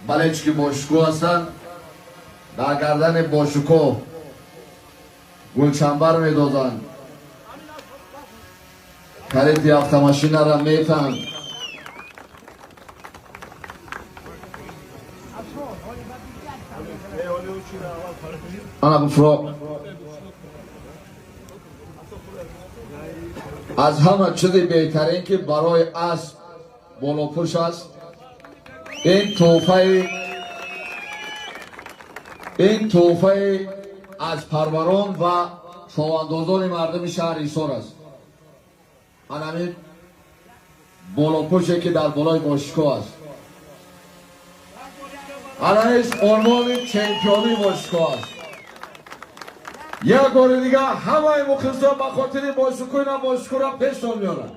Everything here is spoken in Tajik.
Болельщики Бошукӯҳ ҳастанд, дар гардани Бошукӯҳ гулчамбар медозанд, калити автомашинара метанд. Ана буфро, аз ҳама чизи беҳтарин, ки барои асп болопӯш аст, ин тӯҳфаи аз парварон ва шовандозони мардуми шаҳри Ҳисор аст. Анамин болопӯше, ки дар болои Бошукӯҳ аст, анаиш унвони чемпиони Бошукӯҳ аст. Як бори дигар ҳамаи мухлисон ба хотири Бошукӯҳ ина Бошукӯҳро пешон меоранд.